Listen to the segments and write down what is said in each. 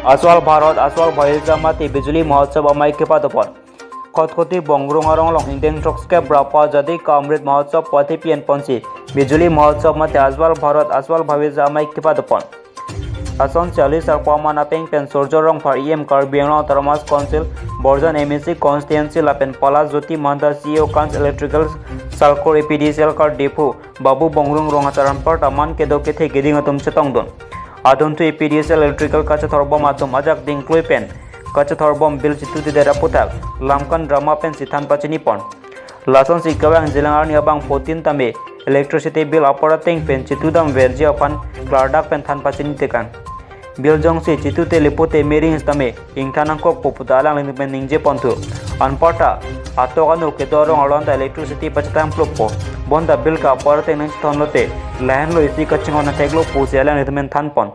Aswal Bharat Aswal Bhavishya mate Bijuli Mahotsav amai kepa dopon Khotkoti Bongrung arong long hingdeng trokske brapa Azadi ka Amrit Mahotsav pati pian ponsi Bijuli Mahotsav mate Aswal Bharat Aswal Bhavishya amai kepa dopon Ason 40 arpama napeng pen Surjo rong phar EM Karbi Anglong Autonomous Council Borjan MEC Constituency lapen Pala Jyoti Mahanta CEO Kans Electrical Salkor APDCL kar Depot Babu Bongrung rong acharan par taman kedo kethe geding atum chetong don adon tu APDCL Electrical kacha thorbom atum ajak ding kloi pen kacha thorbom bil chitu didera putak lamkan drama pen sithan pachini pon lason sikawang jilangar ni abang 14 tame electricity bill operating pen chitu dam verji apan klardak pen than pachini tekan biljong si chitu te lipote mering tame ingthanang kok poputalang ling pen ningje pontu anpata atokanu kedorong alonda electricity pachatang plopo bonda bill ka operating nang thonlote lahan lo isi kachingona theglo pusialang nitmen than pon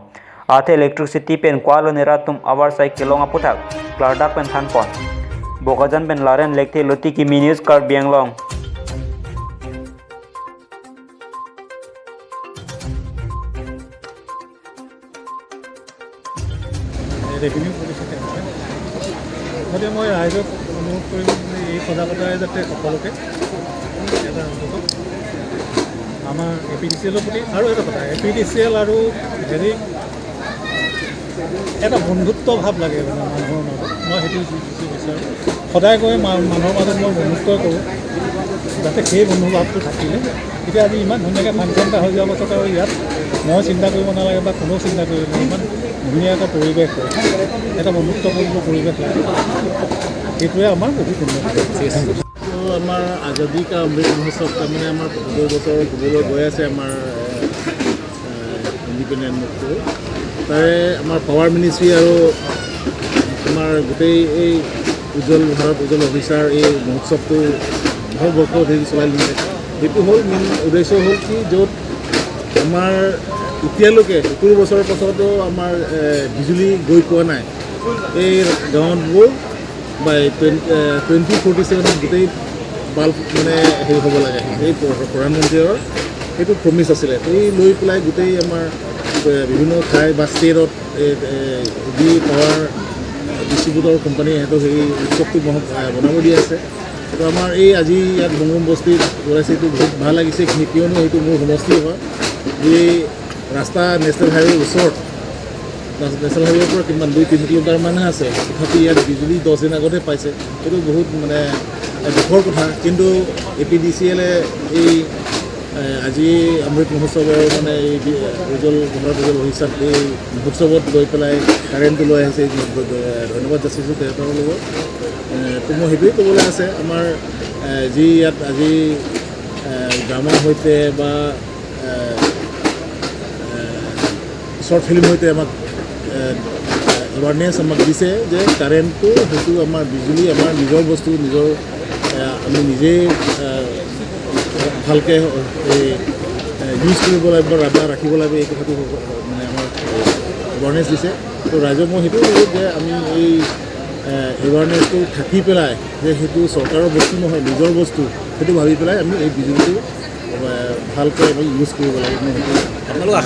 athe electricity pen kwalo neratum awar cycle long aputhak klardak pen than pon bokajan pen laren lekthe loti ki news Karbi Anglong. Revenue policy তেওঁলোকে গতিকে মই ৰাইজক অনুৰোধ কৰিম যে এই সজাগতাৰে যাতে সকলোকে এটা অন্তত আমাৰ এ পি ডি চি এলৰ প্ৰতি আৰু এটা কথা, A P D C L আৰু হেৰি এটা বন্ধুত্ব ভাৱ লাগে মানে মানুহৰ মাজত। মই সেইটো বিচাৰোঁ, সদায় গৈ মানুহৰ মাজত মই বন্ধুত্বই কৰোঁ যাতে সেই বন্ধুভাৱটো থাকিলে। এতিয়া আজি ইমান ধুনীয়াকৈ ফাংচন এটা হৈ যোৱাৰ পাছত আৰু ইয়াত মই চিন্তা কৰিব নালাগে বা কোনেও চিন্তা কৰিব নালাগে, ইমান ধুনীয়া এটা পৰিৱেশ হয়, এটা বন্ধুত্বপূৰ্ণ পৰিৱেশ লাগে, সেইটোৱে আমাৰ বহুত উন্নতি। আমাৰ আজাদী কা অমৃত মহোৎসৱ তাৰমানে আমাৰ 75 বছৰ হ'বলৈ গৈ আছে আমাৰ ইণ্ডিপেণ্ডেণ্টটো, তাৰে আমাৰ পাৱাৰ মিনিষ্ট্ৰী আৰু আমাৰ গোটেই এই উজ্জ্বল ভাৰত উজ্জ্বল অফিচাৰ এই মহোৎসৱটো বহু বৰ্ষ ধৰি চলাই নিছে। সেইটো হ'ল মেইন উদ্দেশ্য হ'ল কি য'ত আমাৰ এতিয়ালৈকে 70 বছৰৰ পাছতো আমাৰ বিজুলী গৈ পোৱা নাই এই গাঁৱতবোৰ বাই 2047ত গোটেই বাল্ব মানে হেৰি হ'ব লাগে, এই প্ৰধানমন্ত্ৰীৰ সেইটো প্ৰমিচ আছিলে। সেই লৈ পেলাই গোটেই আমাৰ বিভিন্ন ঠাই বা ষ্টেটত যি পাৱাৰ ডিষ্ট্ৰিবিউটৰ কোম্পানী সিহঁতক সেই উৎসৱটো বনাব দি আছে। তো আমাৰ এই আজি ইয়াত বংগম বস্তিত ওলাইছে, এইটো বহুত ভাল লাগিছে, কিয়নো সেইটো মোৰ সমষ্টি হয়। এই ৰাস্তা নেশ্যনেল হাইৱেৰ ওচৰত, নেশ্যনেল হাইৱেৰ পৰা কিমান 2-3 কিলোমিটাৰমানহে আছে, তথাপি ইয়াত বিজুলী 10 দিন আগতে পাইছে, সেইটো বহুত মানে দুখৰ কথা। কিন্তু এ পি ডি চি এলে এই আজি অমৃত মহোৎসৱৰ মানে এই উজ্জ্বল ভাৰত উজ্জ্বল ভৱিষ্যত এই মহোৎসৱত গৈ পেলাই কাৰেণ্টটো লৈ আহিছে, ধন্যবাদ যাচিছোঁ তেখেতৰ লগত। তো মই সেইটোৱে ক'বলৈ আছে, আমাৰ যি ইয়াত আজি ড্ৰামাৰ সৈতে বা শ্বৰ্ট ফিল্ম সৈতে আমাক এৱাৰনেছ আমাক দিছে যে কাৰেণ্টটো সেইটো আমাৰ বিজুলী আমাৰ নিজৰ বস্তু, নিজৰ আমি নিজেই ভালকৈ এই ইউজ কৰিব লাগিব বা ৰাখিব লাগিব, এই কথাটো মানে আমাক এৱাৰনেছ দিছে। তো ৰাইজক মই সেইটোৱে ক'লোঁ যে আমি এই এৱাৰনেছটো থাকি পেলাই যে সেইটো চৰকাৰৰ বস্তু নহয়, নিজৰ বস্তু, সেইটো ভাবি পেলাই আমি এই বিজুলীটো ভালকৈ আমি ইউজ কৰিব লাগে। মই সেইটো আপোনালোক আশা